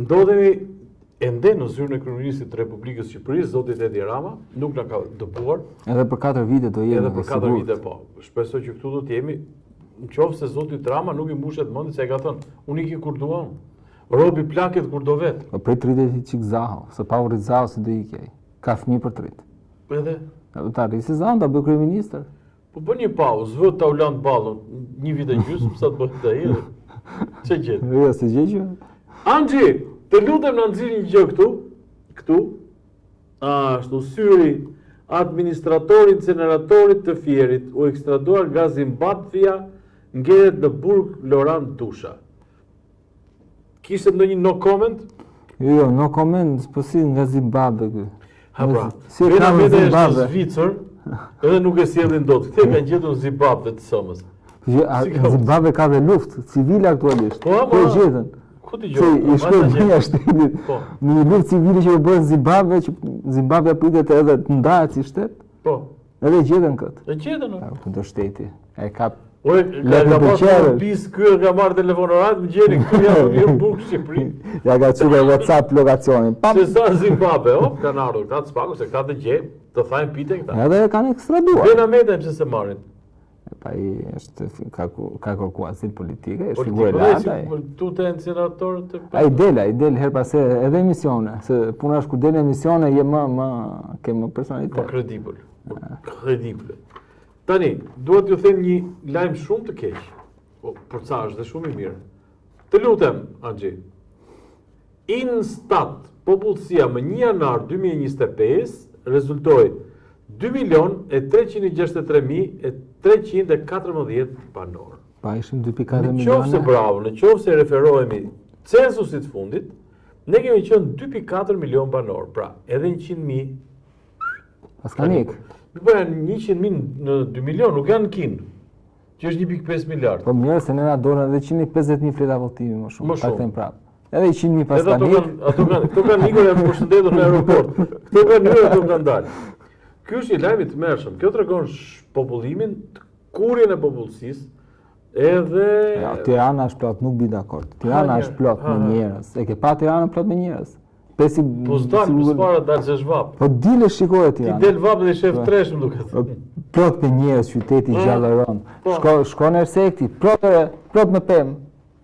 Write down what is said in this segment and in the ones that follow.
Ndodhemi ende në zyrën e kryeministrit të Republikës së Shqipërisë, zotit Edi Rama, nuk na ka dëbuar. Edhe për 4 vite do jemi. Edhe për 4 vite po. Shpresoj që këtu do të jemi. Në qoftë se zotit Rama nuk i mbushet mendja se e ka thënë, unë iki kur dua unë. Robi plaket kur do vetë. Po prit të rritet një çik Zaho, se pa u rrit Zaho si do ikë ai. Ka fëmijë për të rrit. Edhe do ta rrisi Zahon, ta bëj kryeministër. Po bën një pauzë, vë Taulant Ballën, një vit e gjysmë, sa të bëhet ai. Ç'e gjet? Jo, s'e gjej gjë. Anxhi, të lutem na nxirr një gjë këtu. Këtu. Ashtu syri administratori i inceneratorit të Fierit u ekstradua nga Zimbabvja, ngelet në burg Loran Dusha. Kishte ndonjë no comment? Jo, jo, no comment, po si nga Zimbabwe ky. Ha pra, si e ka në Zimbabwe? Në Zvicër, edhe nuk e sjellin dot. Këtë e kanë gjetur në Zimbabwe të sëmës. Jo, a, në Zimbabwe ka dhe luftë civile aktualisht. Po, ku e gjetën? Ku ti gjetën? I shkoi bëja shtetit. Po. Në një luftë civile që po bëhet në Zimbabwe, që Zimbabwe pritet edhe të ndahet si shtet. Po. Edhe gjetën këtë. E gjetën. Po, ku do shteti? E ka Ore, ka ka pasur pis ky e ka marrë telefon orat, më gjeni këtu jam në bukë Shqipëri. Ja ka çuar me WhatsApp lokacionin. Pam. Se sa Zimbabwe, op, kanë ardhur këta të SPAK-u se këta të gjejnë, të thajnë pite këta. Edhe e kanë ekstraduar. Ben Ahmetajn pse s'e marrin? Pa i është ka ka kërkuar azil politik, është figurë e lartë ai. Po tu të inceneratorët të Ai del, ai del herë pas here edhe emisione, se puna është kur del në emisione je më më ke më personalitet. Më kredibël. Më kredibël. Tani, dua t'ju them një lajm shumë të keq. Po, për ca është dhe shumë i mirë. Të lutem, Anxhi. Instat, popullsia më 1 janar 2025 rezultoi 2 milion e 363 mijë e 314 banorë. Pa ishim 2.4 Në qoftë se bravo, në qoftë se referohemi censusit fundit, ne kemi qenë 2.4 milion banorë, pra edhe 100.000 Paskan ik. Po janë 100.000 në 2 milion, nuk janë në Kinë, që është 1.5 miliard. Po mirë se ne na dolën edhe 150.000 fleta votimi më shumë, ta them prapë. Edhe 100.000 paskan ik. Ato kanë, këto kanë ikur janë përshëndetur në aeroport. Këto kanë hyrë, ato kanë dalë. Ky është një lajm i tmerrshëm. Kjo tregon shpopullimin, tkurrjen e popullsisë, edhe Ja, Tirana është plot, nuk bi dakord. Tirana është plot me njerëz. E ke pa Tiranën plot me njerëz? Pesi po s'dal, po s'para dal se është vapë. Po dile shikoje Tiranën. Ti del vapë dhe shef po. tresh më duket. Po, plot me njerëz qyteti po. gjallëron. Po. Shko shko në Ersekë ti, plot plot me pemë.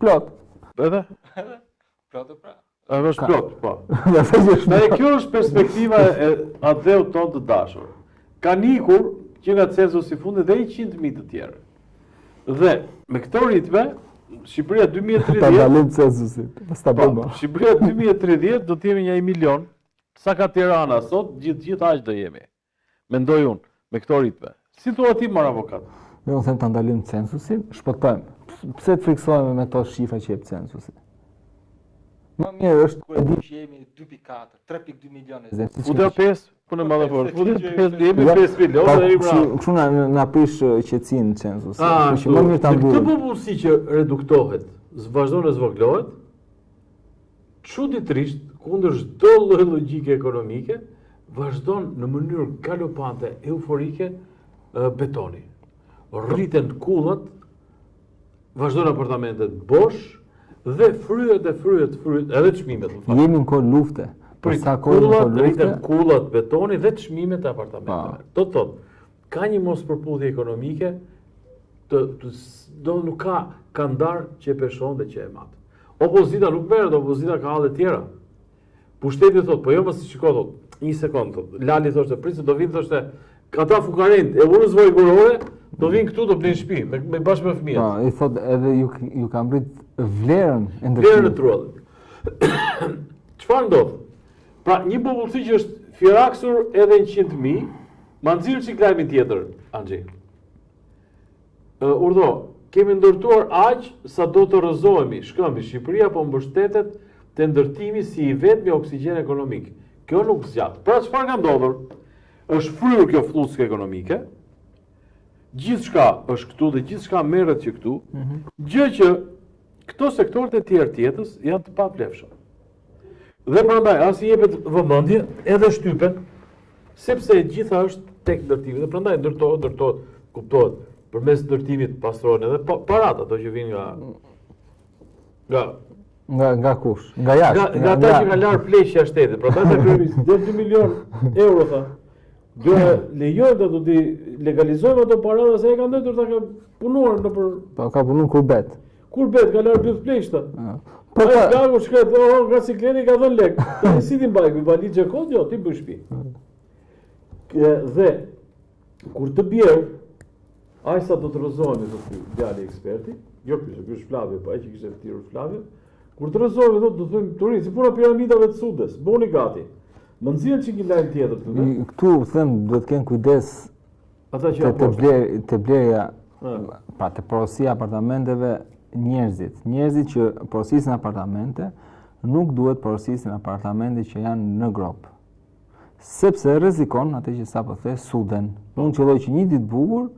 Plot. Edhe? Edhe. Plot e pra. Edhe është plot, po. Ja Tani kjo është perspektiva e atdheut tonë të dashur. Kanë ikur që nga censusi i fundit dhe 100.000 të tjerë. Dhe me këto ritme, Shqipëria 2030... Ta ndalim censusin, pas ta po, bëjmë. Shqipëria 2030 do të jemi një milion. Sa ka Tirana sot, gjithë gjithë aq do jemi. Mendoj unë, me këto ritme. Si thua ti, mor avokat? Jo, unë them ta ndalim censusin, shpëtojmë. Pse të frikësohemi me ato shifra që jep censusi? Më mirë është kur e di që jemi 2.4, 3.2 milionë. Futja 5, punë madhe fort. Futja 5, jemi 5 milionë dhe jemi bravo. Kështu na na prish qetësinë censusi. Ah, Kështu që më mirë ta mbyllim. Këtë popullsi që reduktohet, vazhdon e zvogëlohet, çuditërisht kundër çdo lloj logjike ekonomike, vazhdon në mënyrë galopante, euforike betoni. Rriten kullat, Vazhdojnë apartamentet bosh dhe fryhet e fryhet, fryhet, edhe çmimet në fakt. Jemi në kohë lufte. Për sa kohë në kohë lufte? Rriten kullat, betoni dhe çmimet e apartamenteve. Do të thotë, ka një mospërputhje ekonomike të, të do nuk ka kandar që e peshon dhe që e mat. Opozita nuk merret, opozita ka halle tjera. Pushteti thotë, po jo mos shiko thotë, një sekond thotë. Lali thoshte, prit se do vinë thoshte, ata fukarenjtë e urës vajgurore, do vinë këtu do blejnë shtëpi me, me bashkë me fëmijët. Po, i thotë edhe ju ju kam rrit vlerën e ndërtimit. Vlerën e truallit. Çfarë ndodh? Pra, një popullsi që është firaksur edhe 100.000, ma nxirr çik lajmin tjetër, Anxhi. Urdhëro, kemi ndërtuar aq sa do të rrëzohemi, shkëmbi, Shqipëria po mbështetet te ndërtimi si i vetmi oksigjen ekonomik. Kjo nuk zgjat. Pra çfarë ka ndodhur? Është fryrë kjo flluskë ekonomike. Gjithçka është këtu dhe gjithçka merret që këtu. Mm -hmm. Gjë që këto sektorët e tjerë të jetës janë të pavlefshëm. Dhe prandaj as i jepet vëmendje, edhe shtypen, sepse e gjitha është tek ndërtimi dhe prandaj ndërtohet, ndërtohet, kuptohet, përmes ndërtimit pastrohen edhe pa, parat ato që vijnë nga nga. Nga nga kush? Nga jashtë. Nga nga ata që kanë larë pleq jashtë shtetit. Pra ata kryeministri del 2 milion euro tha. Do lejojmë do t'i legalizojmë ato para dhe se e kanë ndërtur ta ka punuar nëpër Po ka punuar kurbet. Kurbet ka larë byth pleq tha. Po ka gagu shkret, oh, nga sikleti ka dhënë lek. Tani si t'i mbaj ky valixhe kot, jo, ti bëj shtëpi. Dhe kur të bjerë, Aq sa do të rrëzohemi, thotë ky djali eksperti, jo ky, se ky është Flavio, po ai që kishte thirrur Flavio, kur të rrëzohemi thotë do të themi turistë, si puna piramidave të Sudes, bëni gati. Më nxjerr çik një lajm tjetër të lutem. Këtu them duhet të kenë kujdes ata që janë te bler te blerja, pra te porosia e apartamenteve njerëzit, njerëzit që porosisin apartamente nuk duhet porosisin apartamente që janë në gropë. Sepse rrezikon atë që sapo the, Suden. Mund të qëllojë që një ditë bukur,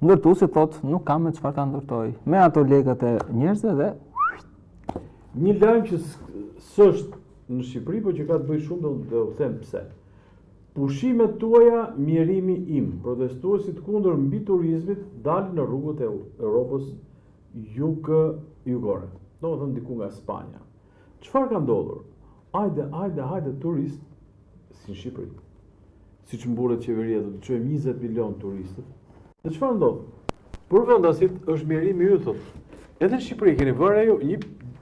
ndërtuesi thotë nuk kam me çfarë ta ndërtoj. Me ato lekët e njerëzve dhe një lajm që s'është në Shqipëri, por që ka të bëjë shumë do të them pse. Pushimet tuaja, mjerimi im. Protestuesit kundër mbiturizmit dalin në rrugët e Europës jug jugore. Domethënë diku nga Spanja. Çfarë ka ndodhur? Ajde, ajde, hajde turist, si në Shqipëri. Siç mburret qeveria do të çojmë 20 milion turistët. Dhe çfarë ndodh? Për vendasit është mjerimi yt thotë. Edhe në Shqipëri keni vënë ju një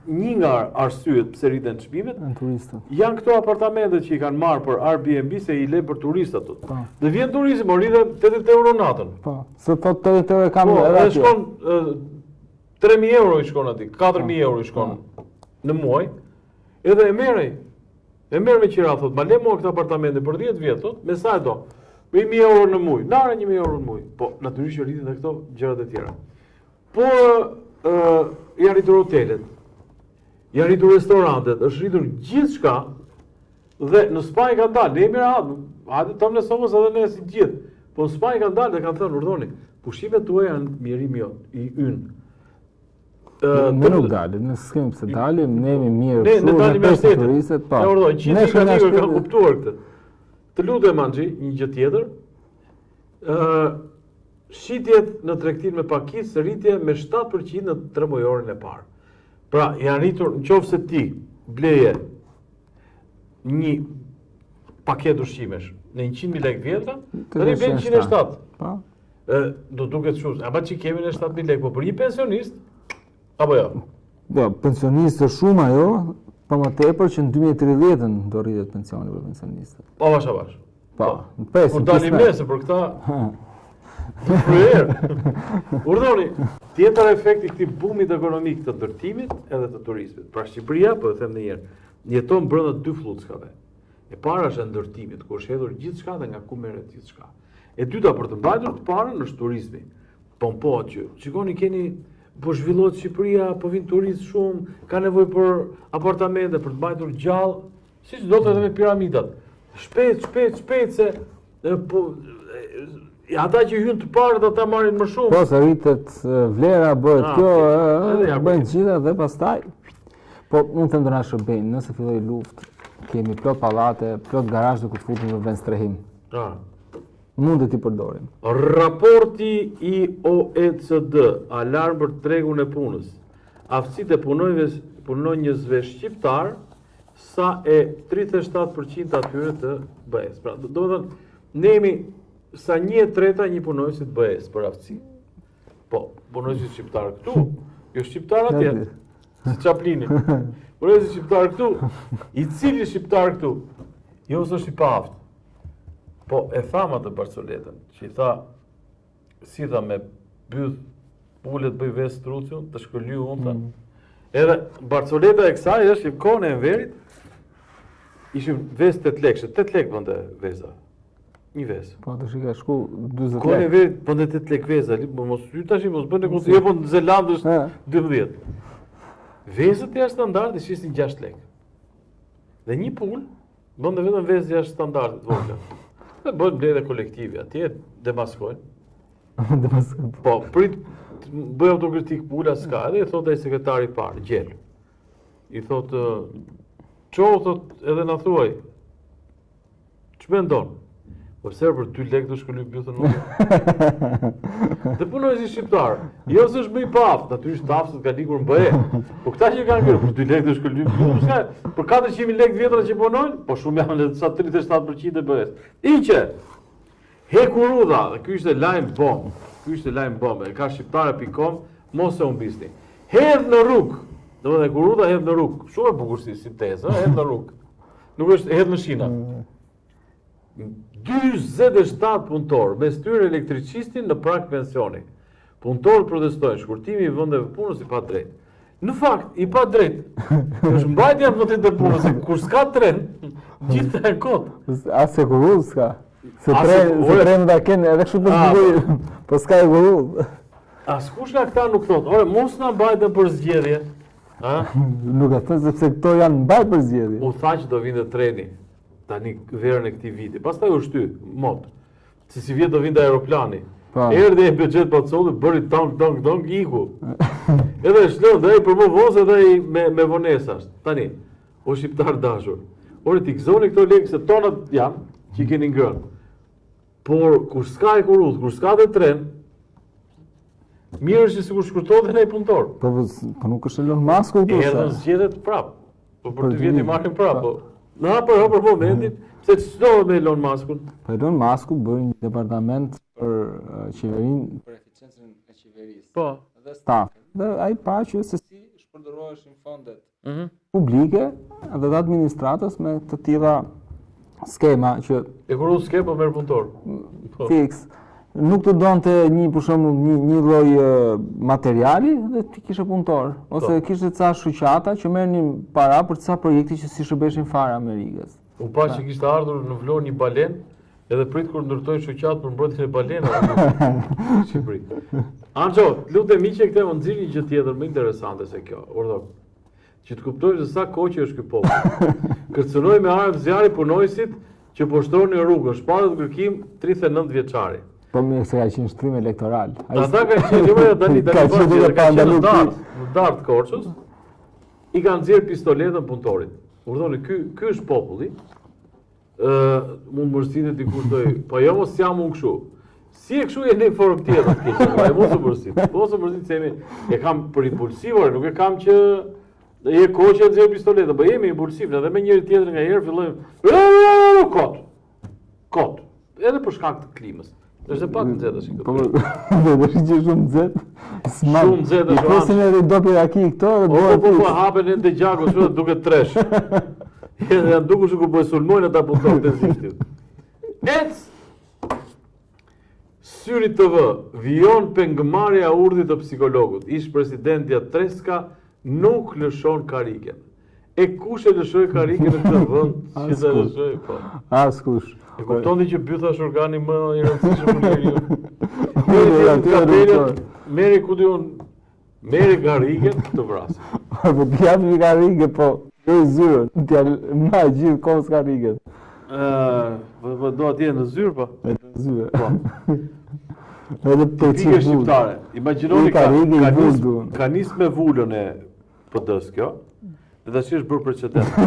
një nga arsyet pse rriten çmimet turistët. Janë këto apartamentet që i kanë marrë për Airbnb se i lënë për turistët ato. Po. Dhe vjen turisti, po rritet 80 euro natën. Po. Se po 80 euro kam po, edhe aty. Po, shkon 3000 euro i shkon aty, 4000 euro i shkon po. në muaj. Edhe e merr ai. E merr me qira, thot, ma le mua këtë apartamentin për 10 vjet, thot, me sa e do? Me 1000 euro në muaj. Nare 1000 euro në muaj. Po, natyrisht që rriten edhe këto gjërat e tjera. Por ë janë rritur hotelet. Janë rritur restorantet, është rritur gjithçka. Dhe në Spanjë kanë dalë, ne jemi rahat, hajde të ne somos edhe ne si të gjithë. Po në Spanjë kanë dalë dhe kanë thënë, urdhoni, pushimet tuaja janë mjerimi jonë, i ynë. Ne nuk dalim, ne s'kemi pse dalim, ne jemi mirë ne, ne dalim jashtë shtetit. Turistët, po. Ne urdhon, gjithë ne kanë ikur, kanë kuptuar këtë. Të lutem Anxhi, një gjë tjetër. Ë shitjet në tregtinë me pakicë rritje me 7% në tremujorin e parë. Pra, janë rritur në qoftë se ti bleje një paketë ushqimesh në 100.000 lekë vjetra, tani blen 107. Po. Ë do duket shumë, ama që kemi në 7000 lekë, po për një pensionist apo jo? Po, pensionist është shumë ajo, për më tepër që në 2030-ën do rritet pensioni për pensionistët. Po bash bash. Po, po. presim. Kur dalim nesër për këta. Fryer. Urdhoni, tjetër efekt i këtij bumit ekonomik të ndërtimit edhe të turizmit. Pra Shqipëria, po e them edhe një herë, jeton brenda dy flluckave. E para është e ndërtimit, ku është hedhur gjithçka dhe nga ku merret gjithçka. E dyta për të mbajtur të parën është turizmi. Pompohet që, shikoni keni po zhvillohet Shqipëria, po vijnë turistë shumë, ka nevojë për apartamente për të mbajtur gjallë, siç do të edhe me piramidat. Shpejt, shpejt, shpejt se e, po e, ata që hyjnë të parët ata marrin më shumë. Po se rritet vlera bëhet ah, kjo, e, bëjnë gjitha dhe pastaj Po, unë them do na shërbejnë, nëse filloi luftë, kemi plot pallate, plot garazhe ku të futim në vendstrehim. Ah. Mund të t'i përdorim. Raporti i OECD, alarm për tregun e punës. Aftësitë e punonjësve shqiptar sa e 37% atyre të BE-së. Pra, domethënë, ne jemi sa 1/3 një punonjësi të BE-së për aftësi. Po, punonjësi shqiptar këtu, jo shqiptar atje, si Chaplini. Punonjësi shqiptar këtu, i cili shqiptar këtu, jo s'është i paaftë. Po, e thamë atë barcoletën, që i tha, si tha me byth pule të bëj vezë struci, të shkëlyu unë, tha. Mm. Edhe barcoleta e kësaj është që kohën e Enverit, ishin vezë 8 lekë, 8 lekë bënte veza. Një vezë. Po, të shika shku 40 lekë. Kohën e Enverit bënte 8 lekë veza, po mos hy tash, mos bënte ku jo po në Zelandë është 12. Vezët jashtë standardit shisnin 6 lekë. Dhe një pulë bënte vetëm vezë jashtë standardit të vogla. Dhe bëhet mbledhje kolektive atje, demaskojnë. Demaskojnë. Po, prit bëj autokritikë pula s'ka, edhe i thotë ai sekretari i parë, gjel. I thotë çohu thotë edhe na thuaj, Ç'mendon? Po pse për 2 lekë do shkëlyj bythën unë? Dhe punonjësi shqiptar, jo se është më i paaftë, natyrisht të aftët kanë ikur në BE. Po këta që kanë kërë, për 2 lekë do shkëlyj bythën, pse? Për 400.000 lekë të vjetra që punojnë, po shumë janë edhe sa 37% e BE-s. Iqe. Hekurudha, dhe ky ishte lajm bomb. Ky ishte lajm bomb. E ka shqiptare.com, mos e humbisni. Hedh në rrugë. Domethënë hekurudha hedh në rrugë. Shumë e bukur si si tezë, ë, hedh në rrugë. Nuk është hedh në shina. Mm. 47 punëtorë, mes tyre elektricistin në prag pensioni. Punëtorët protestojnë, shkurtimi i vendeve punës i padrejtë. Në fakt, i padrejtë, është mbajtja e vendit të punës, se kur s'ka tren, gjithë janë kot. As hekurudhë s'ka. Se tren, se tren ta kenë edhe kështu për të po, po s'ka hekurudhë. Askush nga këta nuk thotë, ore, mos na mbajtën për zgjedhje. A? Nuk e thonë sepse këto janë mbajt për zgjedhje. U tha që do vinte treni tani verën e këtij viti. Pastaj u shty mot. Se sivjet do vinte aeroplani. Po. Erdhi e Behgjet Pacolli, bëri donk donk donk iku. Edhe është lënë dhe ai për më vonë edhe ai me me vonesa është. Tani, o shqiptar dashur. Ore t'i gëzoni këto lekë se tonat janë që i keni ngrënë. Por kur s'ka hekurudhë, kur s'ka dhe tren, mirë është që sikur shkurtohet dhe një punëtor. Po, po, po nuk është Elon Musk këtu. Erdhën zgjedhjet prap. Po për dy vjet i marrim prap, po. Na për për momentin, pse ç'do me Elon Muskun? Po Elon Musku bëri një departament për qeverinë për eficiencën e qeverisë. Po. Dhe staf. Dhe ai pa që se si shpërdoroheshin fondet mm -hmm. publike dhe të administratës me të tilla skema që Hekurudhë s'ke po merr punëtor. Po. Fiks. Nuk të donte një për shembull një një lloj materiali dhe ti kishe punëtor ose po. kishte ca shoqata që merrnin para për ca projekte që s'i shërbeshin fare Amerikës. U pa që kishte ardhur në Vlorë një balenë, edhe prit kur ndërtojnë shoqatë për mbrojtjen e balenave në Shqipëri. Anxho, lutem hiqe këtë më nxirr një gjë tjetër më interesante se kjo. Urdhëro. Që të kuptojmë se sa koqe është ky popull. Kërcënoi me armë zjarri punonjësit që po shtronin rrugën, shpallet në kërkim 39 vjeçari. Po mirë se ka qenë shtrim elektoral. Ata kanë qenë, jo më tani tani ka qenë ka qenë në Dardhë, në Dardhë të Korçës. I kanë nxjerr pistoletën punëtorit. Urdhoni, ky ky është populli. Ë, mund mërzitet dikush do, po jo mos jam unë kështu. Si e kështu je në formë tjetër të keqe, po mos u mërzit. Mos u mërzit se jemi e kam për impulsiv, ore, nuk e kam që je koqe nxjerr pistoletën, po jemi impulsiv, edhe me njëri tjetrin nganjëherë fillojmë kot. Kot. Edhe për shkak të klimës. Është e pak nxehtë tash këtu. Po, po, është që shumë nxehtë. Shumë nxehtë është. Po si ne do për raki këto dhe po. Po po po hapen enët e gjakut, kështu duket tresh. Edhe janë dukur sikur po e sulmojnë ata punëtorët e ziftit. Ec. Syri TV vijon pengmarrja e urdhrit të psikologut. Ish presidentja Treska nuk lëshon karrigen. E kush e lëshoi karrigen në këtë vend? Si ta lëshoi po? Askush. E kupton ti që bytha është organi më i rëndësishëm për njeriun. Merri merri ku di unë, merri karrigen të vrasin. Po t'i jap një karrige, po jo i zyrën, t'ia ma gjithë kohës karrigen. Ë, po po do atje në zyrë po. Në zyrë. Po. Edhe për çfarë shqiptare. Imagjinoni ka ka nis ka nis me vulën e PD-s kjo, dhe tash është bërë precedent.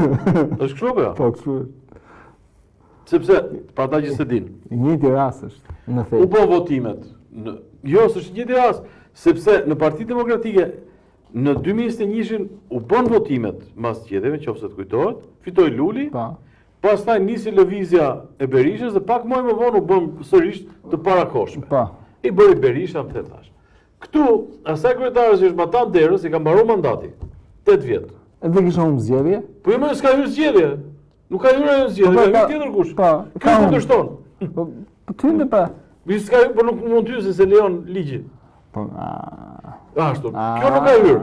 është kështu apo jo? Po, kështu. Sepse, për ata që s'e dinë. I njëjti rast është, në thelb. U bë votimet. Në, jo, s'është i njëjti rast, sepse në Partinë Demokratike në 2021-shin u bën votimet mas zgjedhjeve, qoftë se të kujtohet, fitoi Luli. Po. Pastaj nisi lëvizja e Berishës dhe pak muaj më vonë u bën sërish të parakohshme. Po. I bëri Berisha, më the tash. Këtu, asaj kryetares që është matanë derës, i ka mbaru mandati. 8 vjet. Edhe kisha humbë zgjedhje? Po jo më s'ka hyrë zgjedhje. Nuk ka hyrë ajo në zgjedhje, po, ka hyrë tjetër kush. Po, ka kundërshton. Po, po ty në pa. Mi s'ka hyrë, po nuk mund të hyrë se s'e lejon ligji. Po, a. Ashtu. Kjo nuk ka hyrë.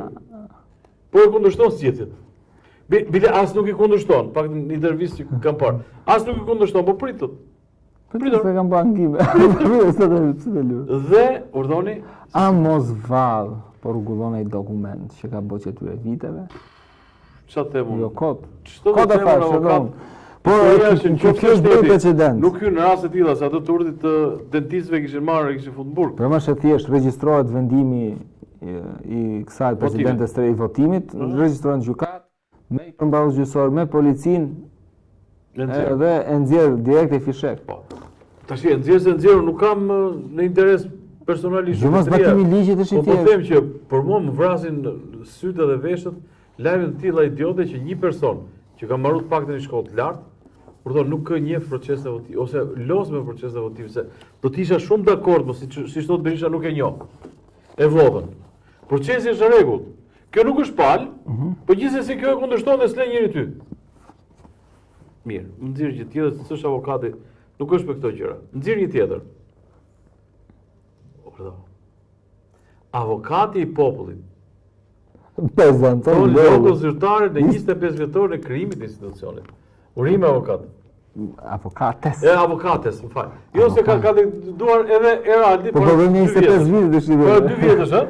Po e kundërshton zgjedhjet. Bile as nuk i kundërshton, pak në intervistë që kam parë. As nuk i kundërshton, po pritët. Pritët. Se kam bërë ankime. Pritët se të se të luaj. Dhe urdhoni A mos vallë, po rregullon ai dokument që ka bërë që atyre viteve? Ça të them unë? Jo, kot. Ç'të kot e thashë, avokat. Po, është në qoftë se shteti precedent. Nuk hyn në raste të tilla, se ato të urdhrit të dentistëve kishin marrë, kishin fut në burg. Po më është e thjeshtë, regjistrohet vendimi i kësaj presidentes të i votimit, mm. regjistrohet në gjykatë me përmbarues gjyqësor, me policinë, edhe e nxjerr direkt e fishek. Po. Tash e nxjerr se nxjerr, nuk kam në interes personalisht. Jo, zbatimi i ligjit është i po, po them që për mua më vrasin sytë dhe veshët lajme të tilla idiote që një person që ka mbaruar të paktën një shkollë të lartë, por thonë nuk e njeh procesin e votimit ose los me procesin e votimit se do të isha shumë dakord, mos si si thotë Berisha nuk e njoh. E vodhën. Procesi është në rregull. Kjo nuk është palë, mm -hmm. po gjithsesi kjo e kundërshton dhe s'le njeri ty. Mirë, më nxirr një tjetër, s'është avokati, nuk është për këto gjëra. Nxirr një tjetër. Urdhëro. Avokati i popullit. Prezanton logo zyrtare në 25 vjetorin e krijimit të institucionit. Urime avokat. Avokates. E avokates, më fal. Jo se ka kandiduar edhe Eraldi po, po për 25 vite të shqipërisë. Po dy vjetësh, ë?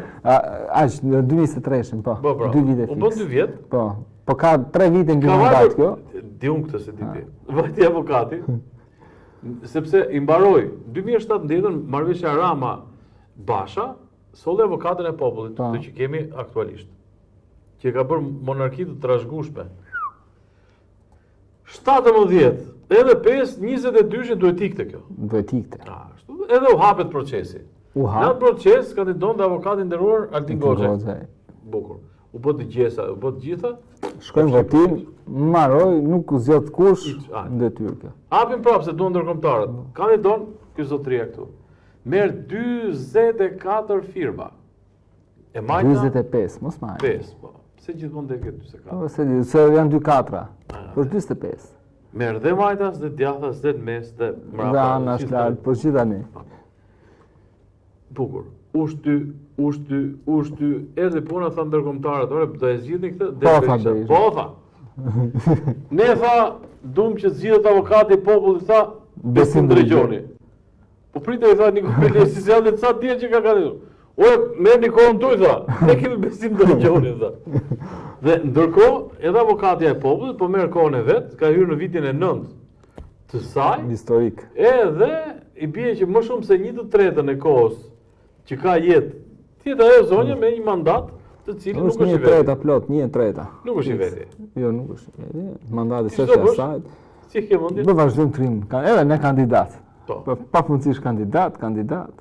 Aq, në 2023-shin, po. Po, pra. Dy vite fiks. U bën dy vjet. Po. Po ka 3 vite nga mandat kjo. Di unë këtë s'e di ti. Vajti avokati. Sepse i mbaroi 2017-ën marrëveshja Rama Basha solli avokatin e popullit, po. këtë që kemi aktualisht. Që e ka bërë monarki të trashëgueshme. 17, edhe 5, 22-shin duhet ikte kjo. Duhet ikte. Ashtu, edhe u hapet procesi. U hap. Në proces kandidon dhe avokati i nderuar Altin Goxhaj. Bukur. U bë dëgjesa, u bë të gjitha. Shkojmë votim, mbaroi, nuk u zgjodh kush në detyrë kjo. Hapim prapë se duan ndërkombëtarët. Mm. Kandidon ky zotëria këtu. Merr 44 firma. E majta 45, mos më. 5, po. Pse gjithmonë del ke 44? Po, se di, se janë dy katra. Po 45. Merr dhe majtas dhe djathtas dhe në mes dhe mbrapa. Dhe anash lart, po gjithë tani. Po. Bukur. U shty, u shty, u shty, erdhi puna tha ndërkombëtarët, ore, do e zgjidhni këtë? Po, tha Berisha. Po, tha. Ne tha, duam që të zgjidhet avokati i popullit, tha, Besim Ndregjoni. Po prite i tha Niko Peleshi se janë ca ditë që ka kandiduar. Ore, merrni kohën tuaj tha. Ne kemi Besim Ndregjonin tha. Dhe ndërkohë, edhe avokatja e popullit po merr kohën e vet, ka hyrë në vitin e 9 të saj. Historik. Edhe i bie që më shumë se 1/3 e kohës që ka jetë, të jetë ajo zonja me një mandat të cilin nuk është i veti. Një treta plot, një treta. Nuk është i veti. Jo, nuk është i veti. Mandati s'është i asaj. Si ke mendin? Do vazhdojmë trim, ka edhe ne kandidat. Po. Po pafundësisht kandidat, kandidat.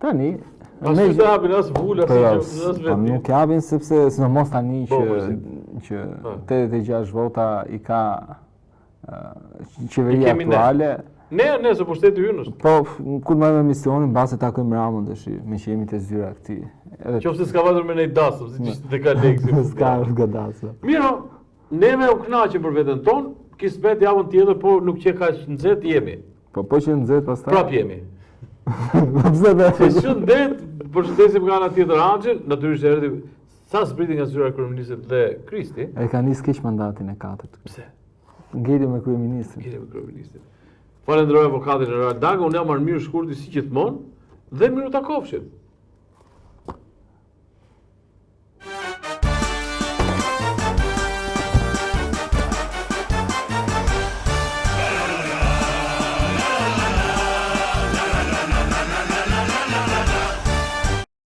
Tani, As nuk japin as vulë, as gjë, as po, vetë. Nuk japin sepse sidomos tani po, që që 86 vota i ka qeveria aktuale. Ne, ne, se pushteti ynë është. Po, kur marrim emisionin, mbase takojmë Ramën tash, meqë jemi te zyra këtij. Edhe Qoftë se s'ka vajtur me nej dasëm, siç ishte te Aleksi. S'ka është dasëm. Mirë, neve u kënaqëm për veten tonë, kismet javën tjetër, po nuk qe kaq nxehtë jemi. Po po qe nxehtë pastaj. Prap jemi. Po pse be? Se shëndet, përshëndesim nga ana tjetër Anxhin, natyrisht erdhi sa zbriti nga zyra e kryeministrit dhe Kristi. E ka nis keq mandatin e katërt. Pse? Ngeli me kryeministrin. Ngeli me kryeministrin. Falenderoj avokatin Erald Daka, unë jam Armir Shkurti si gjithmonë dhe mirutakofshim.